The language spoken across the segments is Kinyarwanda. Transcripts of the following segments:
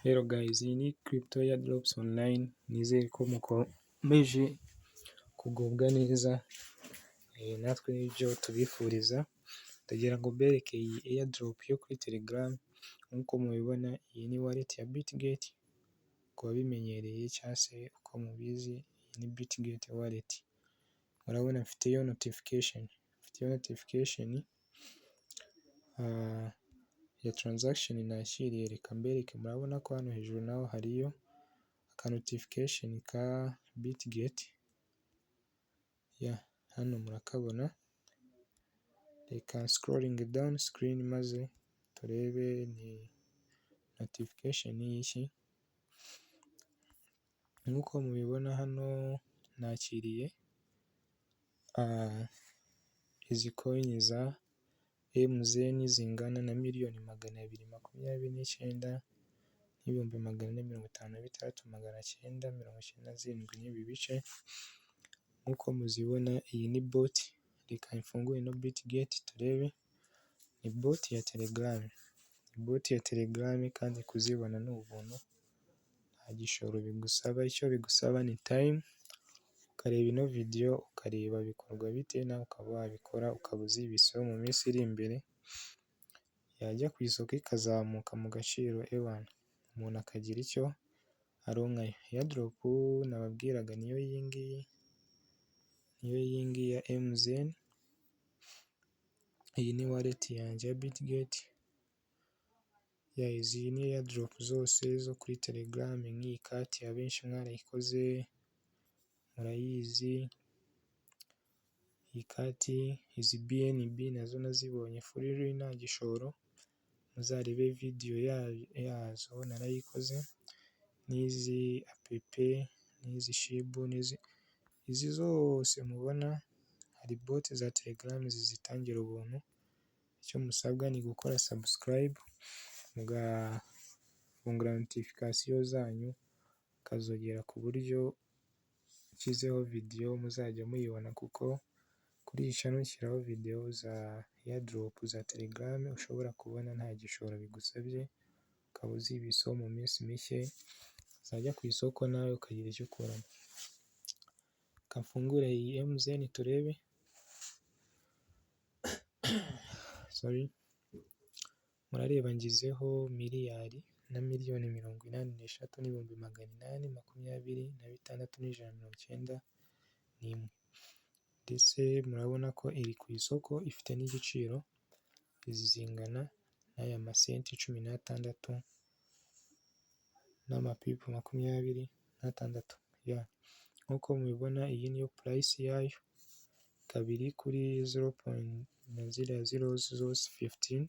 Hello guys, iyi ni Crypto ya Drops Online, nizere ko mukomeje kugubwa neza, natwe nibyo tubifuriza. Ndagira ngo mbereke iyi airdrop yo kuri Telegram. Nk'uko mubibona, iyi ni wallet ya Bitget ku babimenyereye cyangwa se uko mubizi, iyi ni Bitget Wallet. Murabona mfiteyo notification ya transaction nakiriye. Reka mbereke, murabona ko hano hejuru naho hariyo aka notification ka Bitget, ya hano murakabona. Reka scrolling down screen maze turebe ni notification y'iki. Nk'uko mubibona hano, nakiriye izi coin za MZN zingana na 229,456,997 n'ibi bice. Nk'uko muzibona, iyi ni bot. Reka mfungure ino Bitget turebe. Ni bot ya Telegram, ni bot ya Telegram, kandi kuzibona ni ubuntu, nta gishoro bigusaba. Icyo bigusaba ni time, ukareba ino video, ukareba bikorwa bite, nawe ukaba wabikora, ukaba uzibitseho. Mu minsi iri imbere yajya ku isoko ikazamuka mu gaciro, ewana, umuntu akagira icyo aronkayo. Airdrop nababwiraga niyo iyi ngiyi, niyo iyi ngiyi ya MZN. Iyi ni wallet yanjye ya Bitget. Ya, izi ni airdrop zose zo kuri Telegram. Nk'iyi kati abenshi mwarayikoze, murayizi iyi kati. Izi BNB nazo nazibonye free, nta gishoro. Muzarebe video yazo, narayikoze. N'izi app, n'izi SHIB, izi zose mubona, hari bot za Telegram zizitangira ubuntu. Icyo musabwa ni gukora subscribe, mugafungura notification zanyu, mukazogera, ku buryo nshyizeho video muzajya muyibona, kuko kuri iyi channel nshyiraho video za airdrop za Telegram ushobora kubona nta gishoro bigusabye, ukaba uzibiseho, mu minsi mike zajya ku isoko nawe ukagira icyo ukuramo. Reka mfungure iyi MZN turebe. Sorry, murareba ngizeho 1,083,826,191, ndetse murabona ko iri ku isoko, ifite n'igiciro. Izi zingana n'aya masenti 16 n'amapipu 26. Ya, nk'uko mubibona, iyi niyo price yayo, ikaba iri kuri zero point na ziriya zeros zose 15.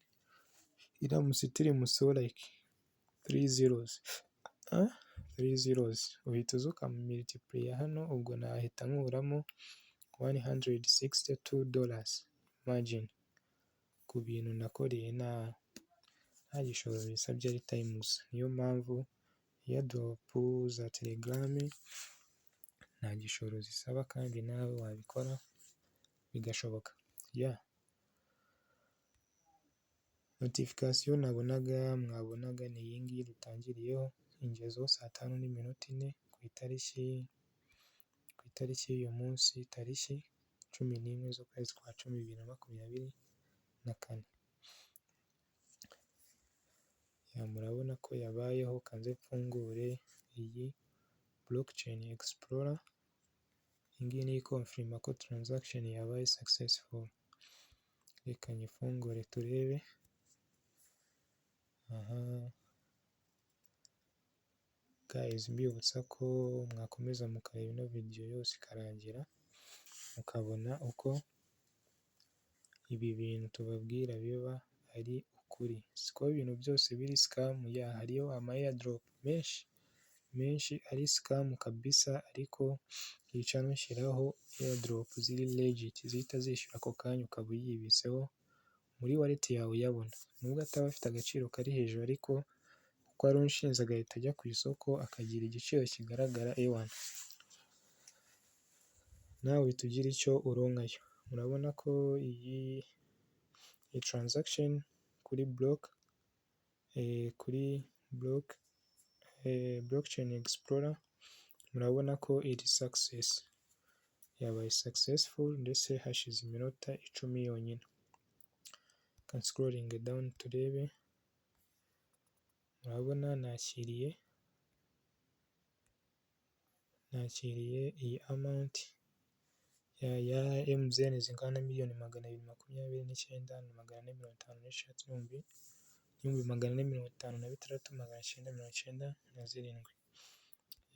Iramutse itirimutseho like three zeros, three zeros, uhita uza ukamultiplier hano, ubwo nahita nkuramo $162 margin ku bintu nakoreye nta gishoro bisabye, ari time gusa. Niyo mpamvu airdrop za Telegram nta gishoro zisaba, kandi nawe wabikora bigashoboka. Ya, notification nabonaga, mwabonaga, ni iyi ngiyi dutangiriyeho. Ingezeho saa 5:04 ku itariki y'uyu munsi, tariki 11 z'ukwezi kwa 10, 2024. Ya, murabona ko yabayeho. Kanze mfungure iyi Blockchain Explorer. Iyi ngiyi niyo iconfirma ko transaction yabaye successful. Reka nyifungure turebe. Aha guys, mbibutsa ko mwakomeza mukareba ino video yose ikarangira, mukabona uko ibi bintu tubabwira biba ari ukuri. Siko ibintu byose biri scam. Ya, hariyo ama airdrop menshi menshi ari scam kabisa, ariko iyi channel nshyiraho airdrop ziri legit, zihita zishyura ako kanya, ukaba uyibitseho muri wallet yawe uyabona. Nubwo ataba afite agaciro kari hejuru, ariko uko aronshinze agahita ajya ku isoko akagira igiciro kigaragara, ewana, nawe uhita ugira icyo uronkayo. Murabona ko iyi transaction kuri block Blockchain Explorer, murabona ko iri success, yabaye successful, ndetse hashize iminota 10 yonyine. Reka nscrollinge down turebe, murabona nakiriye iyi amount ya MZN zingana na 229,456 456,997,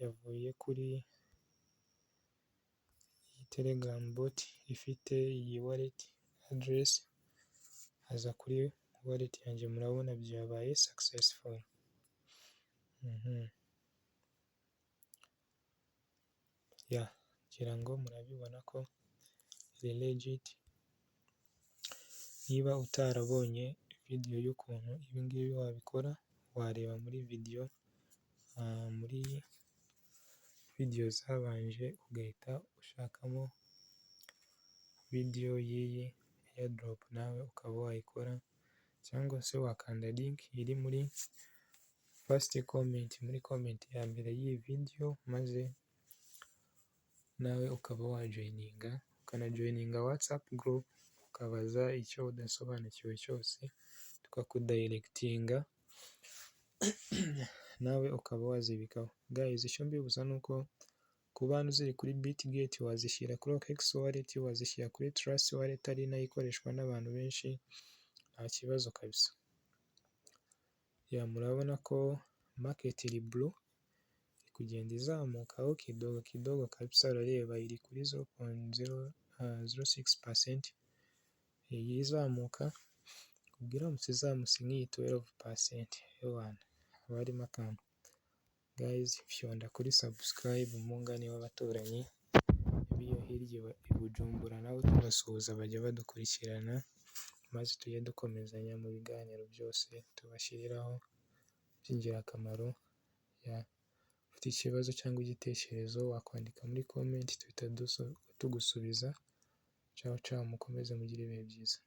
yavuye kuri iyi Telegram bot ifite iyi wallet address, aza kuri wallet yanjye, murabona byabaye successful. Yeah, ngira ngo murabibona ko iri legit. Niba utarabonye video y'ukuntu ibi ngibi wabikora, wareba muri video zabanje, ugahita ushakamo video y'iyi airdrop, nawe ukaba wayikora, cyangwa se wakanda link iri muri first comment, muri comment ya mbere y'iyi video, maze nawe ukaba wajoininga, ukanajoininga WhatsApp group, ukabaza icyo udasobanukiwe cyose, tukakudirectinga, nawe ukaba wazibikaho. Guys, icyo mbibutsa ni uko kuba ziri kuri Bitget wazishyira kuri OKX Wallet, wazishyira kuri Trust Wallet, ari nayo ikoreshwa n'abantu benshi, nta kibazo kabisa. Yeah, murabona ko market iri blue, iri kugenda izamukaho kidogo kidogo kabisa, urareba iri kuri 0.006%, iyi izamuka, ubwo iramutse izamutse nk'iyi 12%, ewana haba harimo akantu. Guys, fyonda kuri subscribe, mungane w'abaturanyi b'iyo hirya i Bujumbura, nabo tubasuhuza, bajya badukurikirana, maze tujye dukomezanya mu biganiro byose tubashyiriraho by'ingirakamaro. Ufite ikibazo cyangwa igitekerezo wakwandika muri comment, tuhita tugusubiza. Ciao ciao, mukomeze mugire ibihe byiza.